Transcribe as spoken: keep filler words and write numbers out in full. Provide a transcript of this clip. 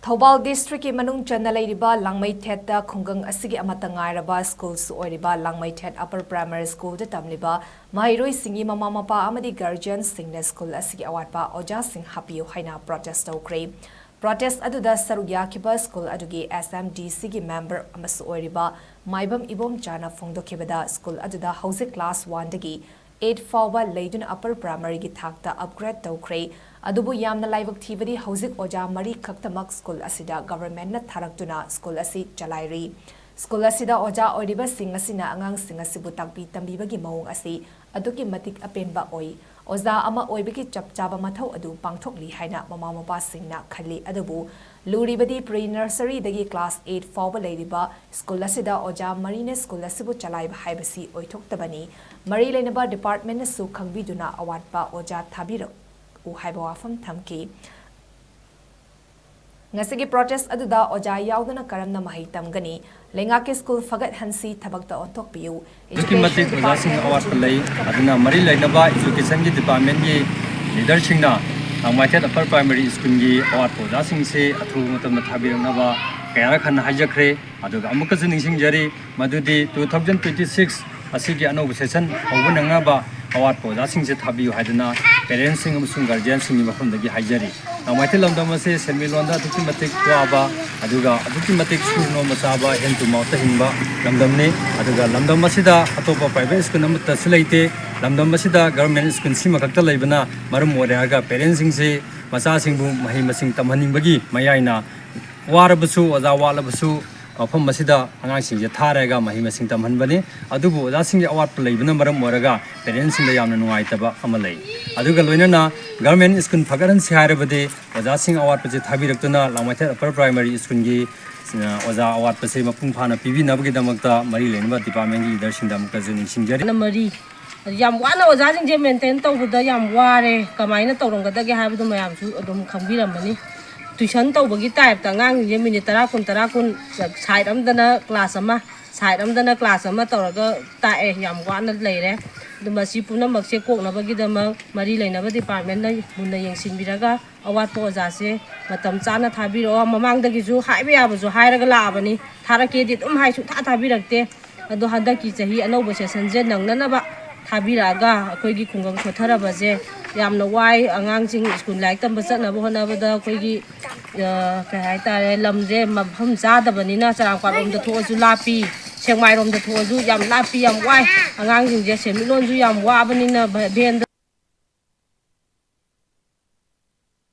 ꯊꯧꯕꯥꯜ ꯗꯤꯁꯇ꯭ꯔꯤꯛꯀꯤ ꯃꯅꯨꯡ ꯆꯟꯅ ꯂꯩꯔꯤꯕ ꯂꯥꯡꯃꯩꯊꯦꯠꯇ ꯈꯨꯡꯒꯪ ꯑꯁꯤꯒꯤ ꯑꯃꯠꯇ ꯉꯥꯏꯔꯕ ꯁ꯭ꯀꯨꯜꯁꯨ ꯑꯣꯏꯔꯤꯕ ꯂꯥꯡꯃꯩꯊꯦꯠ ꯑꯄꯔ ꯄ꯭ꯔꯥꯏꯃꯥꯔꯤ ꯁ꯭ꯀꯨꯜꯗ ꯇꯝꯂꯤꯕ ꯃꯍꯩꯔꯣꯏꯁꯤꯡꯒꯤ ꯃꯃꯥ ꯃꯄꯥ ꯑꯃꯗꯤ ꯒꯥꯔꯖꯤꯌꯟꯁꯤꯡꯅ ꯁ꯭ꯀꯨꯜ ꯑꯁꯤꯒꯤ ꯑꯋꯥꯠꯄ ꯑꯣꯖꯥꯁꯤꯡ ꯍꯥꯞꯄꯤꯌꯨ ꯍꯥꯏꯅ ꯄ꯭ꯔꯣꯇꯦꯁ ꯇꯧꯈ꯭ꯔꯦ꯫ ꯄ꯭ꯔꯣꯇꯦꯁ ꯑꯗꯨꯗ ꯁꯔꯨꯛ ꯌꯥꯈꯤꯕ ꯁ꯭ꯀꯨꯜ ꯑꯗꯨꯒꯤ ꯑꯦꯁ ꯑꯦꯝ ꯗꯤ ꯁꯤꯒꯤ ꯃꯦꯝꯕꯔ ꯑꯃꯁꯨ ꯑꯣꯏꯔꯤꯕ ꯃꯥꯏꯕꯝ ꯏꯕꯣꯝꯆꯥꯅ ꯐꯣꯡꯗꯣꯛꯈꯤꯕꯗ, ꯁ꯭ꯀꯨꯜ ꯑꯗꯨꯗ ꯍꯧꯖꯤꯛ ꯀ꯭ꯂꯥꯁ ꯋꯥꯟꯗꯒꯤ ꯑꯩꯠ ꯐꯥꯎꯕ ꯂꯩꯗꯨꯅ ꯑꯄꯔ ꯄ꯭ꯔꯥꯏꯃꯥꯔꯤꯒꯤ ꯊꯥꯛꯇ ꯑꯞꯒ꯭ꯔꯦꯗ ꯇꯧꯈ꯭ꯔꯦ꯫ ꯑꯗꯨꯕꯨ ꯌꯥꯝꯅ ꯂꯥꯏꯕꯛ ꯊꯤꯕꯗꯤ ꯍꯧꯖꯤꯛ ꯑꯣꯖꯥ ꯃꯔꯤ ꯈꯛꯇꯃꯛ ꯁ꯭ꯀꯨꯜ ꯑꯁꯤꯗ ꯒꯚꯔꯟꯃꯦꯟꯠꯅ ꯊꯥꯔꯛꯇꯨꯅ ꯁ꯭ꯀꯨꯜ ꯑꯁꯤ ꯆꯂꯥꯏꯔꯤ꯫ ꯁ꯭ꯀꯨꯜ ꯑꯁꯤꯗ ꯑꯣꯖꯥ ꯑꯣꯏꯔꯤꯕꯁꯤꯡ ꯑꯁꯤꯅ ꯑꯉꯥꯡꯁꯤꯡ ꯑꯁꯤꯕꯨ ꯇꯥꯛꯄꯤ ꯇꯝꯕꯤꯕꯒꯤ ꯃꯑꯣꯡ ꯑꯁꯤ ꯑꯗꯨꯛꯀꯤ ꯃꯇꯤꯛ ꯑꯄꯦꯟꯕ ꯑꯣꯏ꯫ ꯑꯣꯖꯥ ꯑꯃ ꯑꯣꯏꯕꯒꯤ ꯆꯞ ꯆꯥꯕ ꯃꯊꯧ ꯑꯗꯨ ꯄꯥꯡꯊꯣꯛꯂꯤ ꯍꯥꯏꯅ ꯃꯃꯥ ꯃꯄꯥꯁꯤꯡꯅ ꯈꯜꯂꯤ꯫ ꯑꯗꯨꯕꯨ ꯂꯨꯔꯤꯕꯗꯤ ꯄ꯭ꯔꯤ ꯅꯔꯁꯔꯤꯗꯒꯤ ꯀ꯭ꯂꯥꯁ ꯑꯩꯠ ꯐꯥꯎꯕ ꯂꯩꯔꯤꯕ ꯁ꯭ꯀꯨꯜ ꯑꯁꯤꯗ ꯑꯣꯖꯥ ꯃꯔꯤꯅ ꯁ꯭ꯀꯨꯜ ꯑꯁꯤꯕꯨ ꯆꯂꯥꯏꯕ ꯍꯥꯏꯕꯁꯤ ꯑꯣꯏꯊꯣꯛꯇꯕꯅꯤ꯫ ꯃꯔꯤ ꯂꯩꯅꯕ ꯗꯤꯄꯥꯔꯠꯃꯦꯟꯠꯅꯁꯨ ꯈꯪꯕꯤꯗꯨꯅ ꯑꯋꯥꯠꯄ ꯑꯣꯖꯥ ꯊꯥꯕꯤꯔꯛꯎ ꯍꯥꯏꯕ ꯋꯥꯐꯝ ꯊꯝꯈꯤ꯫ ꯉꯁꯤꯒꯤ ꯄ꯭ꯔꯣꯇꯦꯁ ꯑꯗꯨꯗ ꯑꯣꯖꯥ ꯌꯥꯎꯗꯅ ꯀꯔꯝꯅ ꯃꯍꯩ ꯇꯝꯒꯅꯤ? ꯂꯩꯉꯥꯛꯀꯤ ꯁ꯭ꯀꯨꯜ ꯐꯒꯠꯍꯟꯁꯤ, ꯊꯕꯛꯇ ꯑꯣꯟꯊꯣꯛꯄꯤꯌꯨ꯫ ꯑꯗꯨꯛꯀꯤ ꯃꯇꯤꯛ ꯑꯣꯖꯥꯁꯤꯡ ꯑꯋꯥꯠꯄ ꯂꯩ꯫ ꯑꯗꯨꯅ ꯃꯔꯤ ꯂꯩꯅꯕ ꯏꯖꯨꯀꯦꯁꯟꯒꯤ ꯗꯤꯄꯥꯔꯠꯃꯦꯟꯒꯤ ꯂꯤꯗꯔꯁꯤꯡꯅ ꯂꯥꯡꯃꯩꯊꯦꯠ ꯑꯄꯔ ꯄ꯭ꯔꯥꯏꯃꯥꯔꯤ ꯁ꯭ꯀꯨꯜꯒꯤ ꯑꯋꯥꯠꯄ ꯑꯣꯖꯥꯁꯤꯡꯁꯦ ꯑꯊꯨꯕ ꯃꯇꯝꯗ ꯊꯥꯕꯤꯔꯛꯅꯕ ꯀꯌꯥꯔꯛ ꯍꯟꯅ ꯍꯥꯏꯖꯈ꯭ꯔꯦ꯫ ꯑꯗꯨꯒ ꯑꯃꯨꯛꯀꯁꯨ ꯅꯤꯡꯁꯤꯡꯖꯔꯤ, ꯃꯗꯨꯗꯤ two thousand twenty six ꯑꯁꯤꯒꯤ ꯑꯅꯧꯕ ꯁꯦꯁꯟ ꯍꯧꯕ ꯅꯪꯅꯕ ꯑꯋꯥꯠꯄ ꯑꯣꯖꯥꯁꯤꯡꯁꯦ ꯊꯥꯕꯤꯌꯨ ꯍꯥꯏꯗꯨꯅ ꯄꯦꯔꯦꯟꯁꯁꯤꯡ ꯑꯃꯁꯨꯡ ꯒꯥꯔꯖꯤꯌꯟꯁꯤꯡꯒꯤ ꯃꯐꯝꯗꯒꯤ ꯍꯥꯏꯖꯔꯤ꯫ ꯂꯥꯡꯃꯩꯊꯦꯜ ꯂꯝꯗꯝ ꯑꯁꯤ ꯁꯦꯟꯃꯤꯠꯂꯣꯟꯗ ꯑꯗꯨꯛꯀꯤ ꯃꯇꯤꯛ ꯋꯥꯕ, ꯑꯗꯨꯒ ꯑꯗꯨꯛꯀꯤ ꯃꯇꯤꯛ ꯁꯨꯔ ꯅꯣꯝꯕ ꯆꯥꯕ, ꯍꯦꯟ ꯇꯨ ꯃꯥꯎꯠꯇ ꯍꯤꯡꯕ ꯂꯝꯗꯝꯅꯤ꯫ ꯑꯗꯨꯒ ꯂꯝꯗꯝ ꯑꯁꯤꯗ ꯑꯇꯣꯞꯄ ꯄ꯭ꯔꯥꯏꯚꯦꯠ ꯁ꯭ꯀꯨꯜ ꯑꯃꯠꯇꯁꯨ ꯂꯩꯇꯦ꯫ ꯂꯝꯗꯝ ꯑꯁꯤꯗ ꯒꯚꯔꯟꯃꯦꯟꯠ ꯁ꯭ꯀꯨꯜ ꯁꯤꯃꯈꯛꯇ ꯂꯩꯕꯅ ꯃꯔꯝ ꯑꯣꯏꯔꯒ ꯄꯦꯔꯦꯟꯁꯁꯤꯡꯁꯤ ꯃꯆꯥꯁꯤꯡꯕꯨ ꯃꯍꯩ ꯃꯁꯤꯡ ꯇꯝꯍꯟꯅꯤꯡꯕꯒꯤ ꯃꯌꯥꯏꯅ ꯋꯥꯔꯕꯁꯨ, ꯑꯣꯖꯥ ꯋꯥꯠꯂꯕꯁꯨ, ꯃꯐꯝ ꯑꯁꯤꯗ ꯑꯉꯥꯡꯁꯤꯡꯁꯦ ꯊꯥꯔꯒ ꯃꯍꯩ ꯃꯁꯤꯡ ꯇꯝꯍꯟꯕꯅꯤ꯫ ꯑꯗꯨꯕꯨ ꯑꯣꯖꯥꯁꯤꯡꯒꯤ ꯑꯋꯥꯠꯄ ꯂꯩꯕꯅ ꯃꯔꯝ ꯑꯣꯏꯔꯒ ꯄꯦꯔꯦꯟꯁꯁꯤꯡꯗ ꯌꯥꯝꯅ ꯅꯨꯡꯉꯥꯏꯇꯕ ꯑꯃ ꯂꯩ꯫ ꯑꯗꯨꯒ ꯂꯣꯏꯅꯅ ꯒꯚꯔꯟꯃꯦꯟꯠ ꯁ꯭ꯀꯨꯜ ꯐꯒꯠꯍꯟꯁꯤ ꯍꯥꯏꯔꯕꯗꯤ ꯑꯣꯖꯥꯁꯤꯡ ꯑꯋꯥꯠꯄꯁꯦ ꯊꯥꯕꯤꯔꯛꯇꯨꯅ ꯂꯥꯡꯃꯩꯊꯦꯜ ꯑꯄꯔ ꯄ꯭ꯔꯥꯏꯃꯥꯔꯤ ꯁ꯭ꯀꯨꯜꯒꯤ, ꯑ, ꯑꯣꯖꯥ ꯑꯋꯥꯠꯄꯁꯦ ꯃꯄꯨꯡ ꯐꯥꯅ ꯄꯤꯕꯤꯅꯕꯒꯤꯗꯃꯛꯇ ꯃꯔꯤ ꯂꯩꯅꯕ ꯗꯤꯄꯥꯔꯠꯃꯦꯟꯒꯤ ꯂꯤꯗꯔꯁꯤꯡꯗ ꯑꯃꯨꯛꯀꯁꯨ ꯅꯤꯡꯁꯤꯡꯖꯔꯤ꯫ ꯃꯔꯤ ꯌꯥꯝ ꯋꯥꯅ ꯑꯣꯖꯥꯁꯤꯡꯁꯦ ꯃꯦꯟꯇꯦꯟ ꯇꯧꯕꯗ ꯌꯥꯝ ꯋꯥꯔꯦ꯫ ꯀꯃꯥꯏꯅ ꯇꯧꯔꯝꯒꯗꯒꯦ ꯍꯥꯏꯕꯗꯨ ꯃꯌꯥꯝꯁꯨ ꯑꯗꯨꯝ ꯈꯪꯕꯤꯔꯝꯃꯅꯤ꯫ ꯇ꯭ꯌꯨꯁꯟ ꯇꯧꯕꯒꯤ ꯇꯥꯏꯞꯇ ꯑꯉꯥꯡꯁꯤꯡꯁꯦ ꯃꯤꯅꯤꯠ ꯇꯔꯥ, ꯀꯨꯟ, ꯇꯔꯥ, ꯀꯨꯟ, ꯁꯥꯏꯠ ꯑꯃꯗꯅ ꯀ꯭ꯂꯥꯁ ꯑꯃ, ꯁꯥꯏꯠ ꯑꯃꯗꯅ ꯀ꯭ꯂꯥꯁ ꯑꯃ ꯇꯧꯔꯒ ꯇꯥꯛꯑꯦ꯫ ꯌꯥꯝ ꯋꯥꯅ ꯂꯩꯔꯦ꯫ ꯑꯗꯨ ꯃꯁꯤ ꯄꯨꯝꯅꯃꯛꯁꯦ ꯀꯣꯛꯅꯕꯒꯤꯗꯃꯛ ꯃꯔꯤ ꯂꯩꯅꯕ ꯗꯤꯄꯥꯔꯠꯃꯦꯟꯅ ꯃꯨꯟꯅ ꯌꯦꯡꯁꯤꯟꯕꯤꯔꯒ ꯑꯋꯥꯠꯄ ꯑꯣꯖꯥꯁꯦ ꯃꯇꯝ ꯆꯥꯅ ꯊꯥꯕꯤꯔꯛꯑꯣ꯫ ꯃꯃꯥꯡꯗꯒꯤꯁꯨ ꯍꯥꯏꯕ ꯌꯥꯕꯁꯨ ꯍꯥꯏꯔꯒ ꯂꯥꯛꯑꯕꯅꯤ, ꯊꯥꯔꯛꯀꯦꯗꯤ ꯑꯗꯨꯝ ꯍꯥꯏ, ꯁꯨꯡꯊꯥ ꯊꯥꯕꯤꯔꯛꯇꯦ꯫ ꯑꯗꯣ ꯍꯟꯗꯛꯀꯤ ꯆꯍꯤ ꯑꯅꯧꯕ ꯁꯦꯁꯟꯁꯦ ꯅꯪꯅꯅꯕ ꯊꯥꯕꯤꯔꯛꯑꯒ ꯑꯩꯈꯣꯏꯒꯤ ꯈꯨꯡꯒꯪ ꯁꯣꯠꯊꯔꯕꯁꯦ ꯌꯥꯝꯅ ꯋꯥꯏ꯫ ꯑꯉꯥꯡꯁꯤꯡ ꯁ꯭ꯀꯨꯜ ꯂꯥꯏꯔꯤꯛ ꯇꯝꯕ ꯆꯠꯅꯕ ꯍꯣꯠꯅꯕꯗ ꯑꯩꯈꯣꯏꯒꯤ, ꯑ, ꯀꯩ ꯍꯥꯏꯇꯥꯔꯦ, ꯂꯝꯁꯦ ꯃꯐꯝ ꯆꯥꯗꯕꯅꯤꯅ ꯆꯔꯥꯡꯄꯥꯠꯂꯣꯝꯗ ꯊꯣꯛꯑꯁꯨ ꯂꯥꯞꯄꯤ, ꯁꯦꯛꯃꯥꯏꯔꯣꯝꯗ ꯊꯣꯛꯑꯁꯨ ꯌꯥꯝ ꯂꯥꯞꯄꯤ, ꯌꯥꯝ ꯋꯥꯏ꯫ ꯑꯉꯥꯡꯁꯤꯡꯁꯦ ꯁꯦꯟꯃꯤꯠꯂꯣꯟꯁꯨ ꯌꯥꯝ ꯋꯥꯕꯅꯤꯅ ꯚꯦꯟꯗ